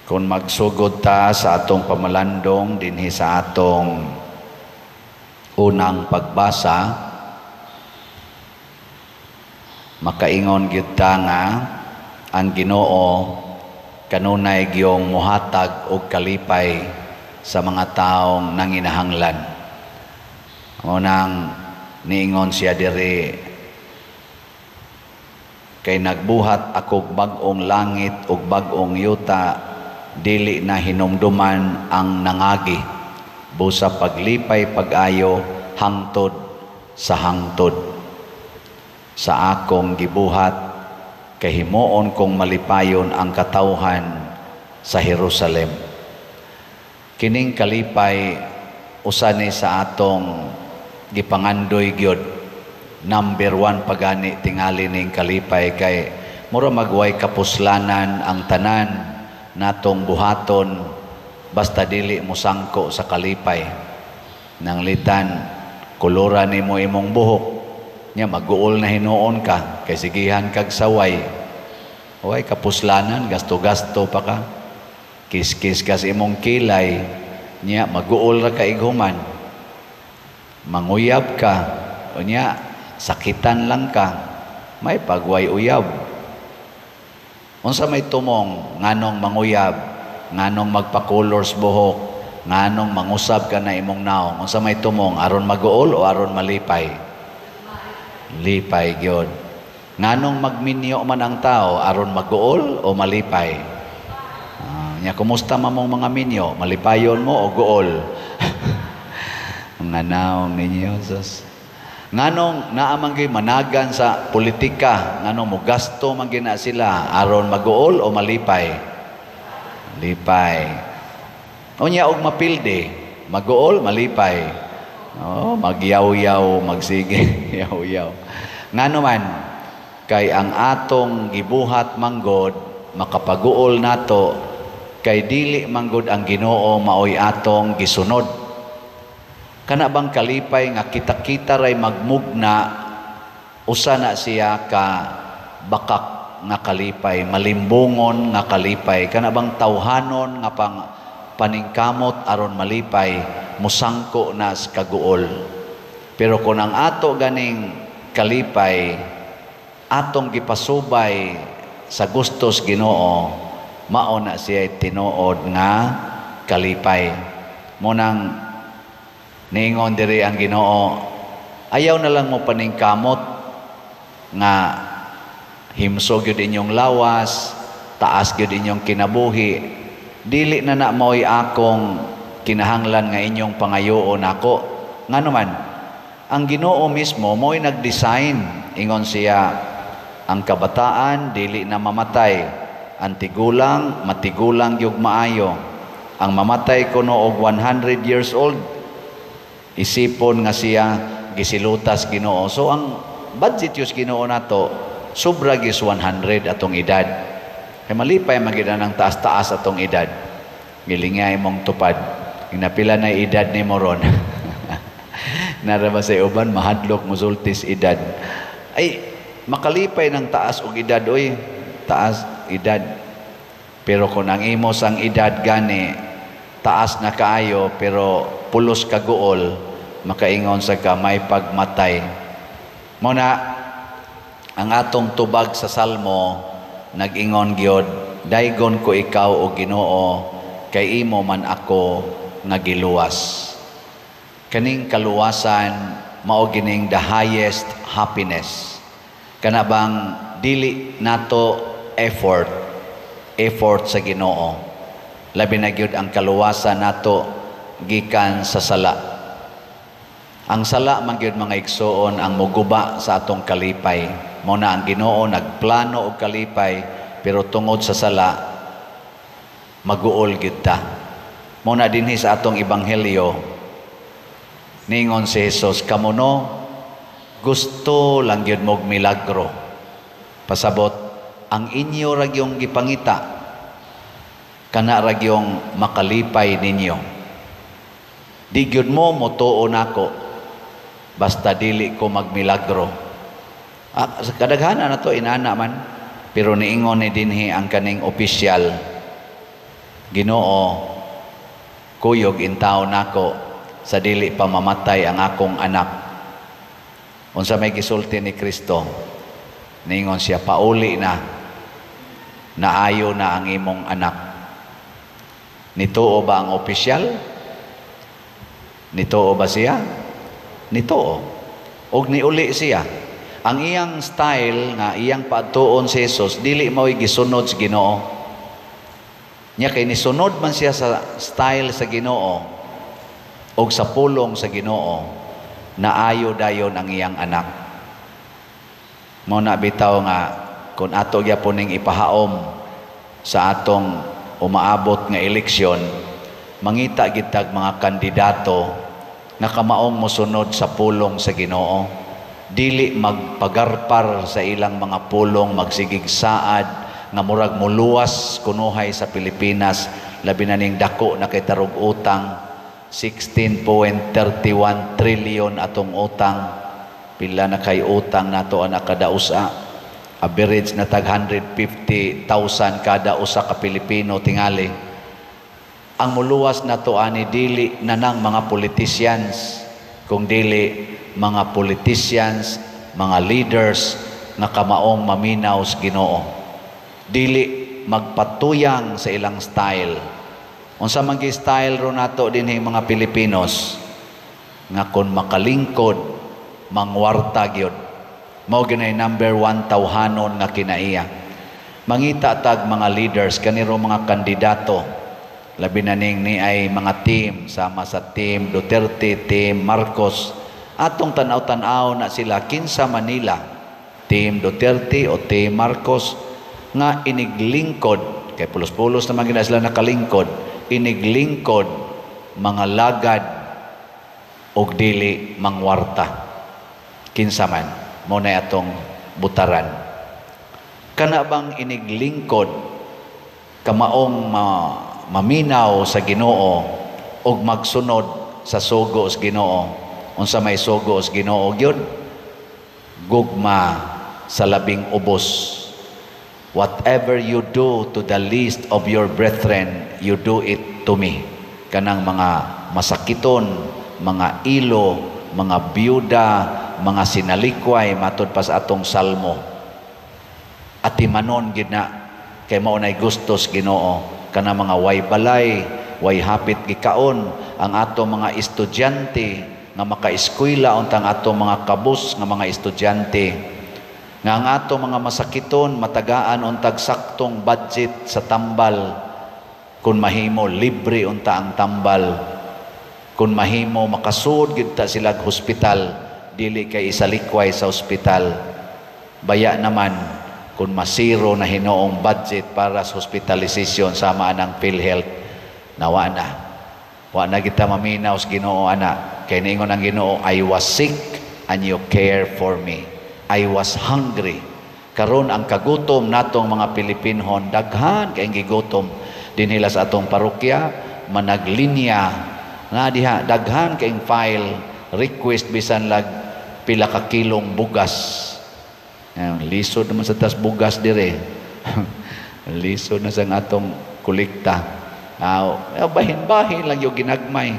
Kung magsugod ta sa atong pamalandong dinhi sa atong unang pagbasa, makaingon gyud ta nga ang Ginoo kanunay giyong muhatag og kalipay sa mga taong nanginahanglan. Mao nang niingon siya diri, "Kay nagbuhat akog bag-ong langit ug bag-ong yuta, dili na hinumduman ang nangagi, busa paglipay pag-ayo hangtod sa hangtod sa akong gibuhat, kay himuon kong malipayon ang katawhan sa Jerusalem." Kining kalipay, usa ni sa atong gipangandoy gyud. Number one pagani tingali ning kalipay, kay mura magway kapuslanan ang tanan natong buhaton basta dili mosangko sa kalipay. Nanglitan kolora nimo imong buhok nya, maguol na hinuon ka kay sigihan kag saway, way kapuslanan, gasto-gasto pa ka. Kiskis ka sa imong kilay nya, maguol ra ka ighuman. Manguyab ka unya, sakitan lang ka, may pagway uyab. Unsa may tumong nganong manguyab, nganong magpa-colors buhok, nganong mangusab ka na imong naong? Unsa may tumong? Aron maguol o aron malipay? Lipay gyud. Nganong magminyo man ang tao? Aron maguol o malipay? Nya kumusta man mong mga minyo? Malipayon mo o guol? Mga naong ninyo, sus. Nganong naa man gyud managan sa politika, nganong mogasto man gyud na sila? Aron maguol o malipay? Lipay. Unya og mapildi, maguol, malipay? Oh, magyaw-yaw, magsige, yaw-yaw. Ngano man, kay ang atong gibuhat manggod makapaguol nato, kay dili manggod ang Ginoo maoy atong gisunod. Kana bang kalipay nga kita-kita ray magmugna, usa na siya ka bakak nga kalipay, malimbungon nga kalipay. Kana bang tawhanon nga pang paningkamot aron malipay, musangko na sa kaguol. Pero kung ang ato ganing kalipay atong gipasubay sa gustos Ginoo, mao na siya tinuod nga kalipay. Mao nang niingon diri ang Ginoo, ayaw na lang mo paningkamot nga himsog gyud inyong lawas, taas gyud inyong kinabuhi. Dili na na mao'y akong kinahanglan nga inyong pangayoon ako. Ngano man, ang Ginoo mismo mo'y nag-design. Ingon siya, ang kabataan dili na mamatay, ang tigulang matigulang gyud maayo. Ang mamatay kuno og 100 years old, isipon nga siya gisilutas Ginoo. So ang budget yus Ginoo nato, sobra gis 100 atong edad. Kay malipay man gyud ang taas-taas atong edad. Gilingay mong tupad. Napila na edad nimo ron? Nara ba sa uban mahadlok musultis edad? Ay makalipay ng taas og edad oy, taas edad. Pero kung ang imo sang edad gani taas na kaayo pero pulos kaguol, makaingon sa ka may pagmatay. Mao na ang atong tubag sa Salmo nag-ingon gyud, "Daygon ko ikaw, o Ginoo, kay imo man ako nga giluwas." Kaning kaluwasan mao gining the highest happiness. Kana bang dili nato effort, effort sa Ginoo. Labi na gyud ang kaluwasan nato gikan sa sala. Ang sala man gyud, mga igsoon, ang muguba sa atong kalipay. Mao na ang Ginoo nagplano og kalipay, pero tungod sa sala maguol gyud ta. Mao na dinhi sa atong ebanghelyo, ningon si Jesus, "Kamo no, gusto lang gyud mog milagro." Pasabot, ang inyo ra gyung gipangita, kana ra gyung makalipay ninyo. Di gyud mo motuo nako basta dili ko magmilagro. Sa kadaghanan na to inana man, pero niingon ni dinhi ang kaning opisyal, "Ginoo, kuyog intaw nako sa dili pa mamatay ang akong anak." Unsa may gisulti ni Kristo? Ningon siya, "Pauli na, naayo na ang imong anak." Nituo ba ang opisyal? Nituo ba siya? Nituo. Og niuli siya. Ang iyang style nga iyang paadtuon si Jesus, dili mao'y gisunod sa Ginoo. Nya kay nisunod man siya sa style sa Ginoo og sa pulong sa Ginoo, naayo dayon ang iyang anak. Mao na bitaw nga kung ato gyapon ning ipahaom sa atong umaabot nga eleksyon, mangita gitag mga kandidato nga kamaong mosunod sa pulong sa Ginoo, dili magpagarpar sa ilang mga pulong, magsigig saad nga murag muluwas kunuhay sa Pilipinas, labi na ning dako na kay tarog utang, 16.31 trillion atong utang. Pila na kay utang nato ana kada usa? Average na tag 150,000 kada usa ka Pilipino tingali. Ang muluwas nato ani, dili na nang mga politicians, kung dili mga politicians, mga leaders nga kamaong maminaw sa Ginoo, dili magpatuyang sa ilang style. Unsa man gi style ro nato dinhi, mga Pilipinos, nga kon makalingkod, mangwarta gyud? Mao ginay number one tawhanon nga kinaiya. Mangita tag mga leaders kaniro, mga kandidato, labi na ning ni ay mga team sama sa Team Duterte, Team Marcos. Atong tanaw-tanaw na sila, kinsa Manila, Team Duterte o Team Marcos, nga iniglingkod, kay pulos-pulos naman gina sila nakalingkod, iniglingkod mga lagad og dili mangwarta. Kinsa man mo na atong butaran? Kana bang iniglingkod kamaong maminaw sa Ginoo og magsunod sa sugo sa Ginoo? Unsa may sugo sa Ginoo gyud? Gugma sa labing ubos. "Whatever you do to the least of your brethren, you do it to me." Kanang mga masakiton, mga ilo, mga byuda, mga sinalikway, matud pa sa atong salmo. Atimanon gid na kay mao nay gustos Ginoo. Kana mga way balay, way hapit gikaon, ang ato mga estudyante nga makaeskwela untang ato mga kabus nga mga estudyante, nga ang ato mga masakiton matagaan untag saktong budget sa tambal, kun mahimo libre unta ang tambal, kun mahimo makasud gid ta sila hospital, dili kay isalikway sa ospital. Baya naman kung masiro na hinoong budget para sa hospitalization sama anang PhilHealth, nawa na wa na kita maminaw sa Ginoo ana, kay niingon ang Ginoo, "I was sick and you care for me. I was hungry." Karon ang kagutom natong mga Pilipinhon, daghan kay gigutom dinhila sa atong parokya, managlinya na diha, daghan kay file request bisan lag pila ka kilong bugas. Yan, lisod naman sa tas bugas dire. Lisod na sa atong kolekta. Bahin-bahin lang yung ginagmay.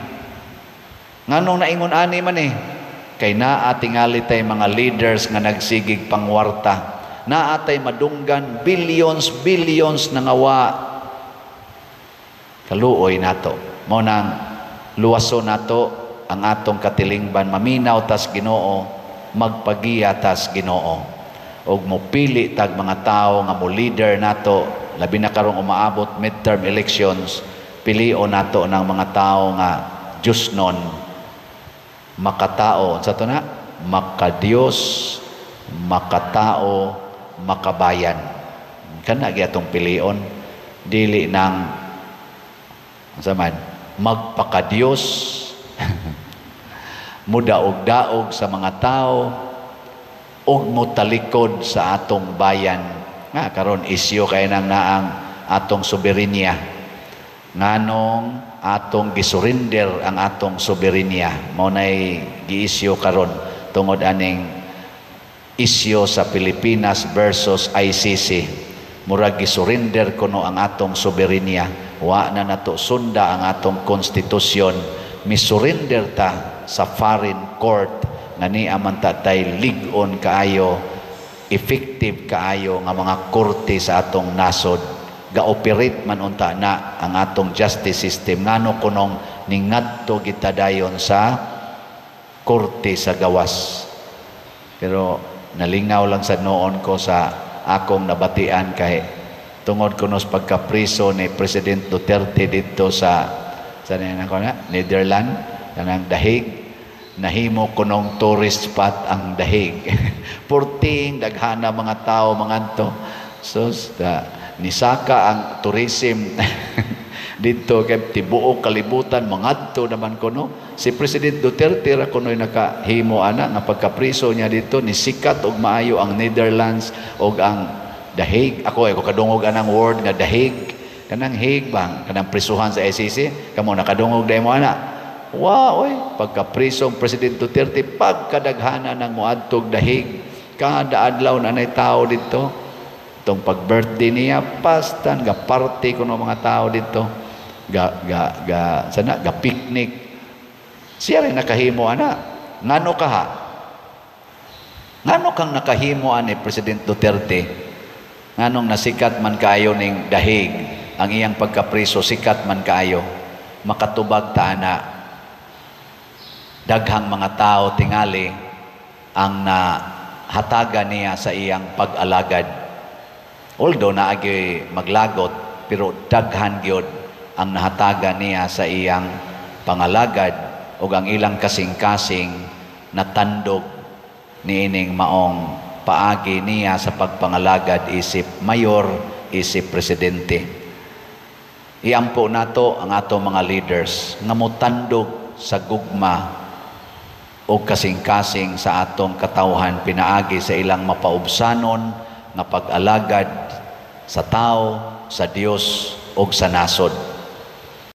Nganong naingon ani man eh? Kay naa tingali tay mga leaders nga nagsigig pangwarta. Naa tay madunggan billions, billions na ngawa. Kaluoy nato. Mao nang luwaso nato ang atong katilingban, maminaw tas Ginoo, magpagiya tas Ginoo. Og mopili tag mga tawo nga mo leader nato, labi na karong umaabot midterm elections, pilion nato ng mga tawo nga Diyosnon, makatao. Sa to na, makadiyos, makatao, makabayan. Kana gyatong pilion, dili nang unsa man magpakadiyos, mudaog-daog sa mga tao ug motalikod sa atong bayan. Nga karon isyu kay nang naang atong soberenya. Nganong atong gisurrender ang atong soberenya? Mao nay giisyu karon tungod aning isyu sa Pilipinas versus ICC. Murag gisurrender kuno ang atong soberenya. Wa na nato sunda ang atong konstitusyon. Misurrender ta sa foreign court nga nia man ta tay lig-on kaayo, effective kaayo nga mga korte sa atong nasod. Ga-operate man unta na ang atong justice system. Ngano kunong ningadto kita dayon sa korte sa gawas? Pero nalingaw lang sa noon ko sa akong nabatian kay tungod kuno sa pagkapriso ni President Duterte dito sa na ko na Netherlands, kanang The Hague, nahimo kunong tourist spot ang The Hague. Purting daghana mga tao mangadto. So da, nisaka ang tourism dito kay tibuok kalibutan mangadto naman kuno. Si President Duterte ra kuno'y nakahimo ana nga pagkapriso niya dito, ni sikat og maayo ang Netherlands og ang The Hague. Ako ay ko kadungog anang word nga The Hague, kanang Hague bang kanang prisuhan sa ICC. Kamo, nakadungog dai mo ana? Wa oy. Pagkapriso ang President Duterte, pagkadaghana ng moadtog The Hague, kada adlaw na nay tao dito. Itong pag-birthday niya, pastan ga party kuno mga tao dito, ga ga ga sana ga picnic. Siya rin nakahimo ana. Ngano kaha? Ngano kang nakahimo ani President Duterte? Nganong nasikat man kaayo ning The Hague? Ang iyang pagkapriso, sikat man kaayo. Makatubag ta ana, daghang mga tao tingali ang nahatagan niya sa iyang pag-alagad. Although naagi maglagot, pero daghan gyud ang nahatagan niya sa iyang pangalagad ug ang ilang kasing-kasing natandog niining maong paagi niya sa pagpangalagad isip mayor, isip presidente. Iampo nato ang ato mga leaders nga motandog sa gugma o kasing-kasing sa atong katawhan pinaagi sa ilang mapaubsanon nga pag-alagad sa tao, sa Dios ug sa nasod.